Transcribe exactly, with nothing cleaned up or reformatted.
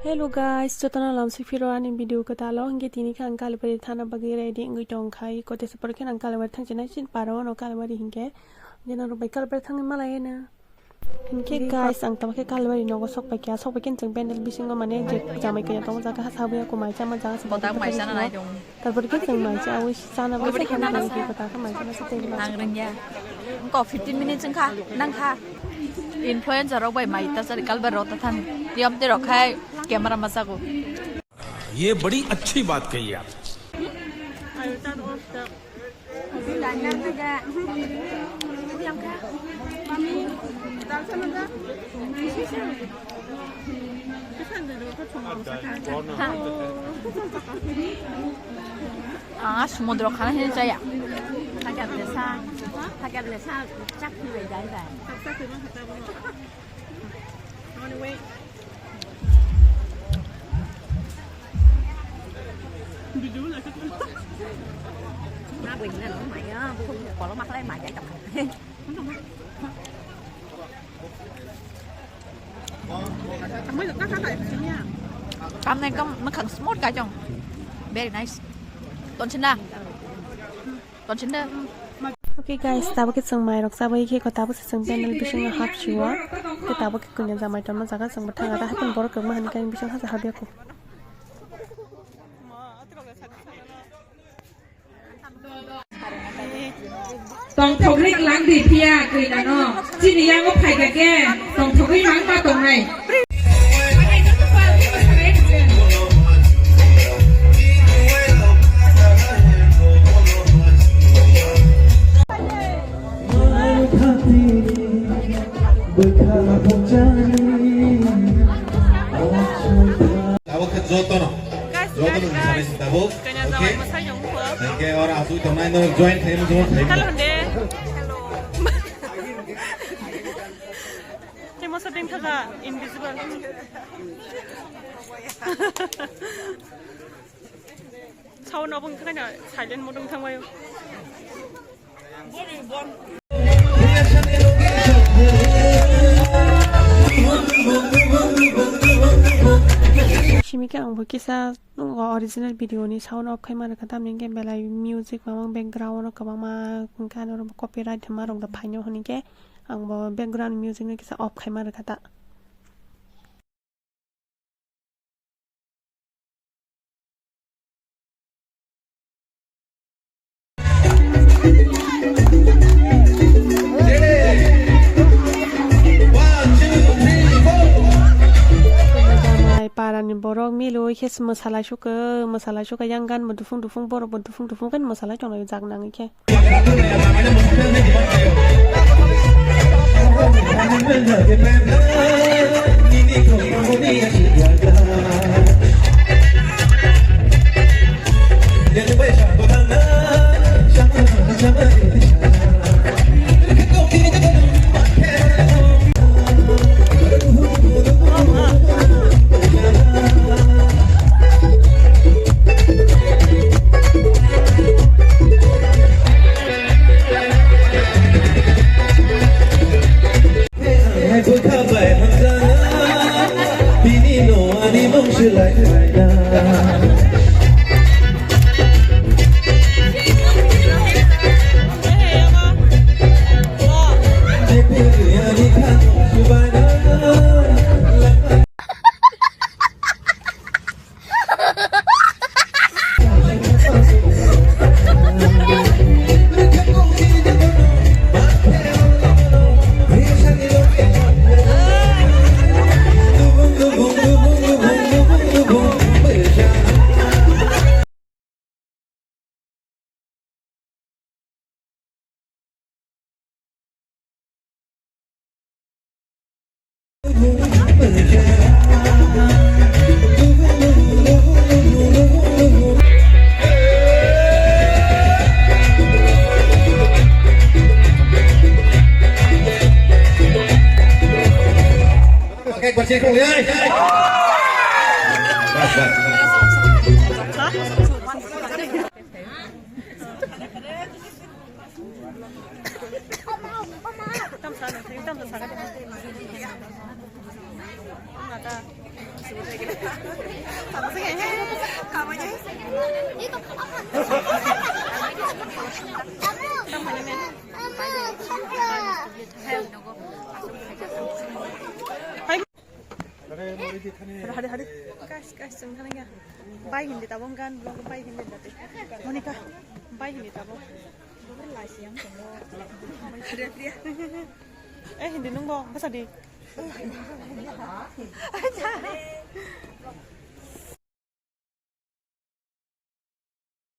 Hello guys, jotono lamsui phiro ani video kwtalo, hinkhe tini khe ang Kalibari thana bagwi ready wngwi tongkha. Kotesa pore khe ang Kalibari thangsinai, sin paro no Kalibari hinkhe. Hinkhe norok bai Kalibari thangwi malai na. Hinkhe guys, ang tamo khe Kalibari nogo sok paikha, sok paikhe chwng pandal bisingo mane je jamai kanya tongo jaga ha sabuya ko mai chama jaga se. Bota mai chana nai dong. Tarpor khe chwng mai cha awi chana bai. Tarpor khe khe nana sa. Kota khe mai chana se tei. Nang rengya. Engko fifteen minutes wngkha, nangkha. Influencer rok bai mai ta chari Kalibari rok ta thani. Tiyam te rok khai camera masago. ये बड़ी अच्छी बात कही आप। Ah, sumudro khana hini chaya. Hakar le sa, hakar le sa, chak ni bai dai dai. Kam nai kam makhang smooth ka jong. Very nice. Ton china. Tonsinda. Okay guys, tabuk khe chwng mairok chabai khe ko tabuk se chwng pandal bisingo hapsio. Khe tabuk khe kunya jamai tongma jaga chwng bwthang ada haikhe borok kwbangma hani khe bising hasa habya ko. Tongthokri langdi phiya kwinano chini yango phaikha khe tongthokri mangma tongnai. Tabuk khe jotono, jotono sabai si tabuk. Okay. Hingke oro asui tongnai no join khaimo join khaimo. Hello de. Tei masa ding thaga invisible. Sound obo wngkha na silent mode wng thangbaio. Simi khe ang bo kisa original video ni sound off khaima rwkha, tamni hwnkhe belai music mamang background o kwbangma hwnkhe ano copyright hwnma rwkha phaino hwnwi khe ang bo background music no kisa off khaima rwkha ta. Parani borok milwi khe mwsalai sukha, mwsalai sukha, yang gan bo dufung dufung, borok bo dufung dufung khe mwsalai tonglai jak nangwi khe. Bas, bas. Hari, hari. Guys, guys, chwng thani ya. Bai hindi tabung gan, vlog bai hindi dati. Monica, bai hindi tabung. Eh, hindi nung bo, basa di.